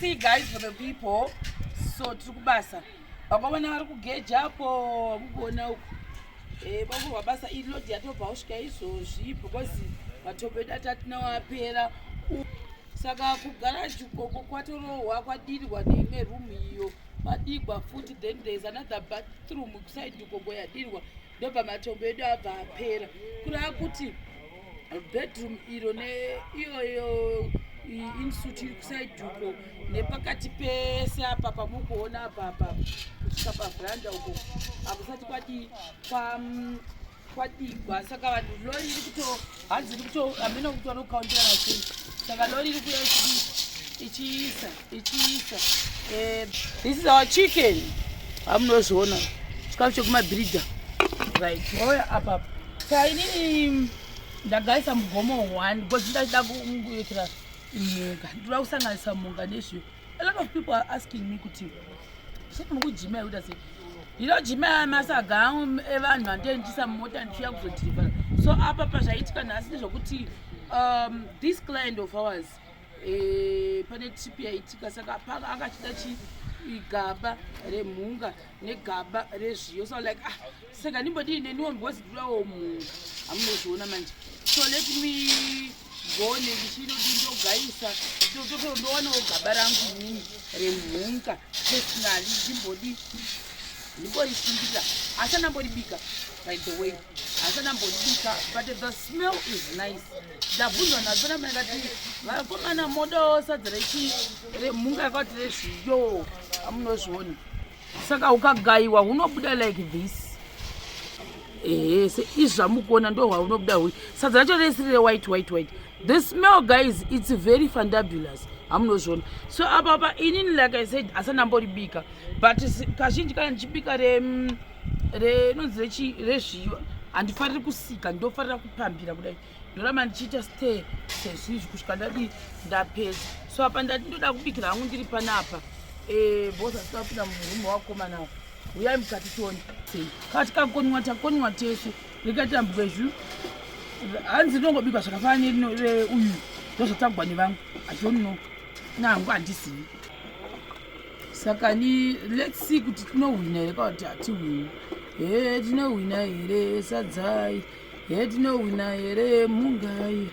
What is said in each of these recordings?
See, guys, for the people. So tiri kubasa, vakaona vari kugejapo, mukuona uku pakurwa basa. Iri load yatobva kusvika izvozvi because matopo edu atatinawo apera. Saka kugaraji ukoko kwatorohwa, kwadirwa neimwe room iyo, kwadigwa futi. Then there is another bathroom kuside ukoko yadirwa. Ndobva matombo edu abva apera, kureva kuti bedroom iro neiyoyo ensuite iri kuside uko nepakati pese apa pamukuona apa apa kusvika pavheranda uko hakusati kwadii kwadigwa. Saka vanhu, lori iri kuto, hanzi iri kuto, hamina kuti vanokaundirana sei. Saka lori iri kuya ichiisa ichiisa. This is our chicken, hamunozviona, chikafu chekumabhiridha, right? Oya apapa kainini ndagaisa mugomo one because ndachida kuitira mhunga, ndoda kusanganisa mhunga nezviyo. A lot of people are asking me kuti chii mukujima yekuita sei. Ndinojima masaga angu evanhu andendisa mumota ndichiuya kuzodhirivhara. So apa pazvaitika nhasi ndezvekuti this client of ours, pane trip yaitika, saka akachida chigaba remhunga negaba rezviyo. So like, ah, saka ndimbodii neniwo because ndidawo mhunga, hamunozviona manje. So let me go ndichinodi ndogaisa, ndowanawo gaba rangu inini remhunga personally, ndimbodi ndimborisungirira. Asi andamboribika, by the way, asi andamboribika, but the smell is nice. Ndabvunzwa nadzo namandati, vakomana, modawo sadza rechi remhunga yakati rezviyo, hamunozviona. Saka ukagayiwa hunobuda like this. Ehe, seizvi zvamukuona ndo hwaunobuda hui sadza racho resiri rewhite, white, white. The smell, guys, it's very fabulous, hamunozviona. So apa pa inini, like I said, asandamboribika, but kazhinji kana ndichibika renonzi rezviyo, handifariri kusika, ndofarira kupambira kudai, ndoramba ndichiita stir sezvizvi kusvika ndadi ndapedza. So apa ndati ndoda kubikira hangu ndiri panapa because asida kupinda murume wakomana. Uyai mukati tione sei. Kati kakoniwa, takoniwa tese, rikaitambwe zvu. Hanzi rinongobikwa zvakafanana nerino reuyu, ndozvatagwa nevamwe. I don't know, nangu handizivi. Saka ni let's see kuti tinohwina here kana kuti hatihwini. He, tinohwina here sadzai? He, tinohwina here mungai?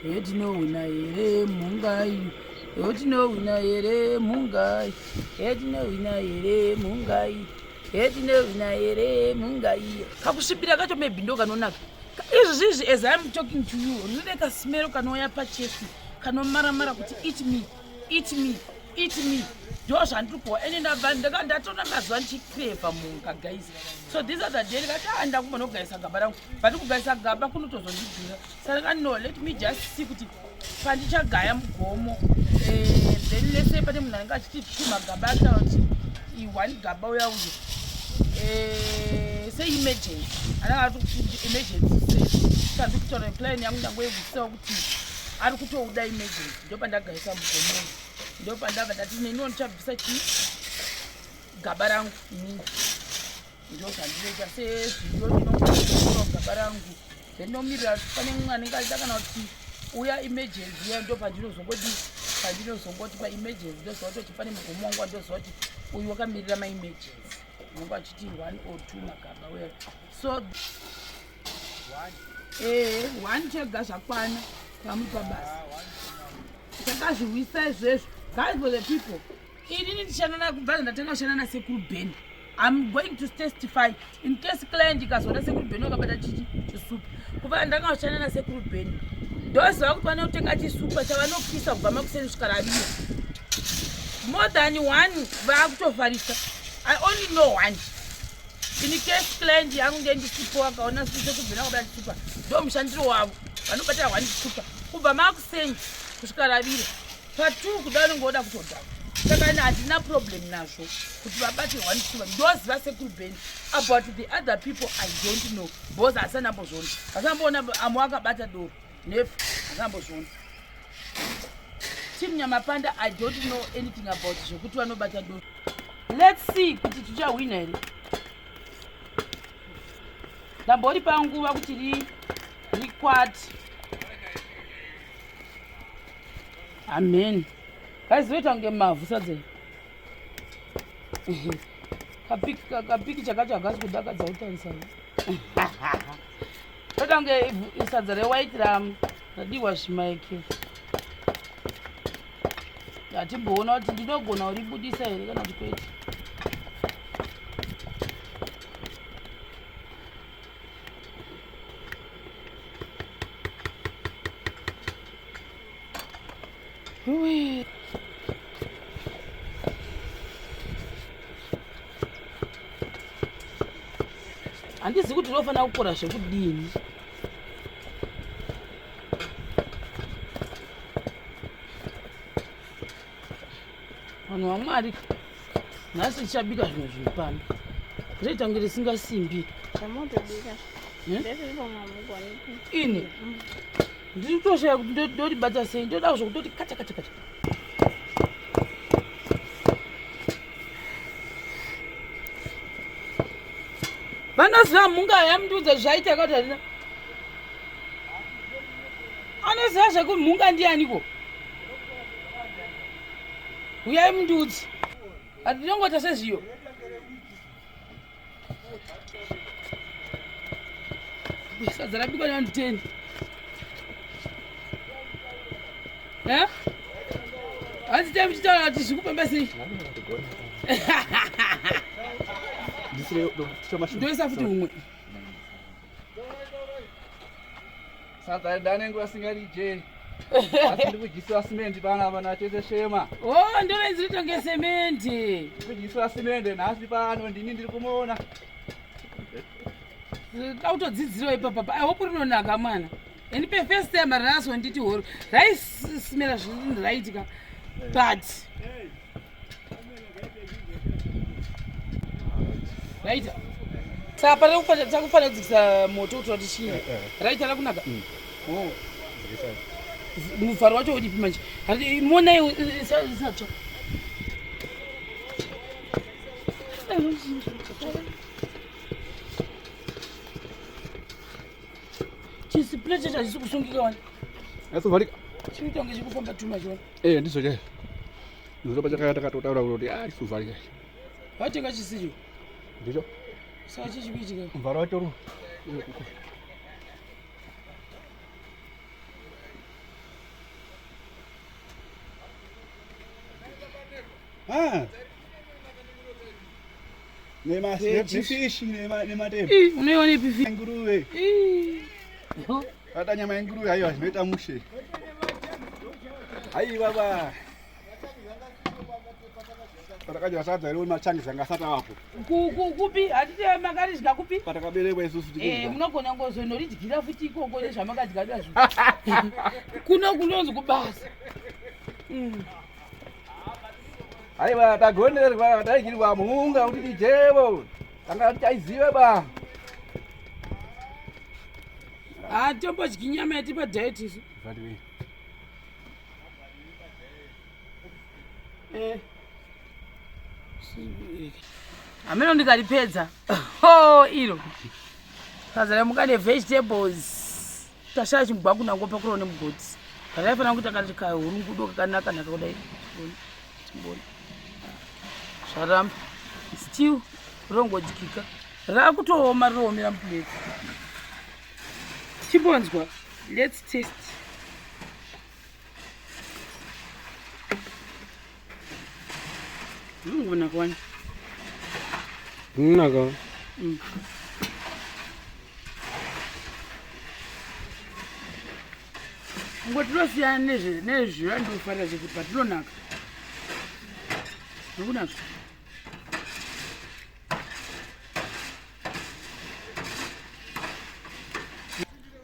He, tinohwina here mungai? He, tinohwina here mungai? He, tinohwina here mungai? He, tinohwina here mungai? Kakusvibira kacho maybe ndo kanonaka. Izvi zvizvi, as I'm talking to you, rine kasmell kanouya pachest, kanomaramara kuti eat me, eat me, eat me. Ndo zvandiri kuwa ende ndabva ndatona mazuva ndichicreva munga, guys. So this other day ndikati, ah, ndakumbonogayisa gaba rangu, but kugayisa gaba kunotozondidhura. Saka no, let me just see kuti pandichagaya mugomo, then let's say pane munhu anenge achiti two magaba, ataura kuti one gaba uya uyo seemergency, anenge ati emergency. Sandi kutaura client yangu, ndangoibvisawo kuti ari kutouda emergency. Ndopandagayisa mugomo, ndopandabva ndati neniwo ndichabvisa chi gaba rangu inini. Ndo zvandinoita sezviyo, ndinoa gaba rangu, then ndomirira pane mumwe anenge achida kana kuti uya emergency uya. Ndo pandinozongoti paemergency, ndoziva kuti pane mugomo wangu wandoziva kuti uyu wakamirira maemergency, unenge achiti one or two magaba uya. So one chega zvakwana pamwe pabasa. Takazviwisa izvezvo, guys, for the people. Inini ndichanana kubva ndatanga kushanda nasekuru Ben. I'm going to testify in case client ikazoona sekuru Ben wakabata chichi chisupa. Kubva ndanga kushanda nasekuru Ben, ndoziva kuti vanotenga chisupa chavanopisa kubva makuseni kusvika ravira. More than one vaakutofarisa. I only know one. In case client yangu ngendisipo, akaona sekuru Ben wakabata chisupa, ndo mushandiro wavo, vanobata one chisupa kubva makuseni kusvika ravira. Pa2 kuda unenge woda kutodhaka. Saka ine handina problem nazvo kuti vabate one chisupa, ndoziva sekuru Ben. About the other people, I don't know because hasanambozviona, hasamboona amwe akabata doro nefu, hasambozviona. Team Nyamapanda, I don't know anything about zvekuti vanobata doro. Let's see kuti tichahwina here. Ndambori panguva kuti rikwati. Amen. Guys, roita kunge mavhu sadza iri. Kapikicha kacho hakasi kudakadza kutarisa. Roita kunge sadza rewhite radiwa zvimaeke. Hatimboona kuti ndinogona kuribudisa here kana kuti kwete. Handizivi kuti ndinofanira kukora zvekudini. Vanhu vaMwari, nhasi tichabika zvimwe zvinhu pano. Zvoita kunge risingasimbi. Zvamotobika. Eh? Ndezviripo mamugoni. Ini ndiri kutoshaya kuti ndoribata sei, ndoda zvekutoti kacha kacha kacha. Vanoziva mhunga yamundiudza zvaita kati harina. Anoziva zvekumhunga ndianiko? Uyai mundiudze. Handinongoita sezviyo. Sadza rabikwa nevanhu 10. Eh? Hanzi tai muchitaura kuti zvikufamba sei? Ndoisa futi humwe. Sadza danengu asingarije. Asi ndikudyisiwa simende panapa nachese shema. Oh, ndorenzi ritonge semende. Kudyisiwa simende nhasi pano ndini ndiri kumuona. Autodzidzirawo ipapa. I hope rinonaka mwana. And pe first time rinaso nditi horo. Raisimera zviri right ka. But right. Saka pane kufanira takufanira kudzikisa moto kuti wati chii? Right rakunaka. Oh. Muvharo wacho udipi manje? Handi monai isatsva. Chisipule chacho hachisi kusungika wani. Asovharika. Chikuita kunge chikufamba tuma chiona. Eh, ndizvo chaizvo. Ndizvo pachakaya takatotaura kuti ah chisovharika. Watenga chisicho. Ndicho. Saka chii chikuitika? Muvharo wacho ru. Ah. Nefishi nematemba. Ii, unoiona ipi fi? Nguruve. Ii. Vada nyama yenguruve haiwa zvinoita mushe. Haiwa ba. Patakadya sadza iri machangi anga asati avapo. Kupi? Hatiti makaridya kupi? Patakaberekwa isusu Eh, tikudya. munogona ngozonoridyira futi ikoko nezvamakadya nazvo. Kuno kunonzi kubasa. Haiwa tagonerwa taigirwa muunga kuti tijevo. Tanga tichaiziva ba. Hatombodyi nyama yatipa diet isu. Vadiwe. Eh. Hameno ndikaripedza. Oh, iro. Sadza remuka nevegetables. Tashaya chimugwaku nango pakurawo nemugoti. Raifanira kuita kana chikahurungudo kakanaka naka kudai. Chimbona. Zvaramba. Stew rongodyika. Rakutooma roomera muplate. Chimbonzwa. Let's taste. Unongonaka wani. Rinonaka. Ngo tinosiyana nezvandinofarira zvese but rinonaka. Rikunaka.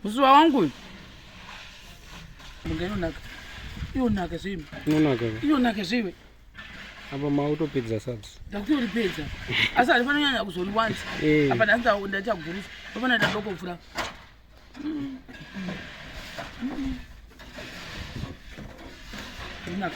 Musuwa wangu uyu. Munga inonaka. Inonaka zvimwe. Rinonaka. Inonaka zvimwe. Apa mautopedza sadza. Ndakutoripedza. Asi handifanira kunyanya kuzoriwanza. Eh. Apa ndanga ndachagurusa. Ndofana ndadoko kupfura. Rinaka.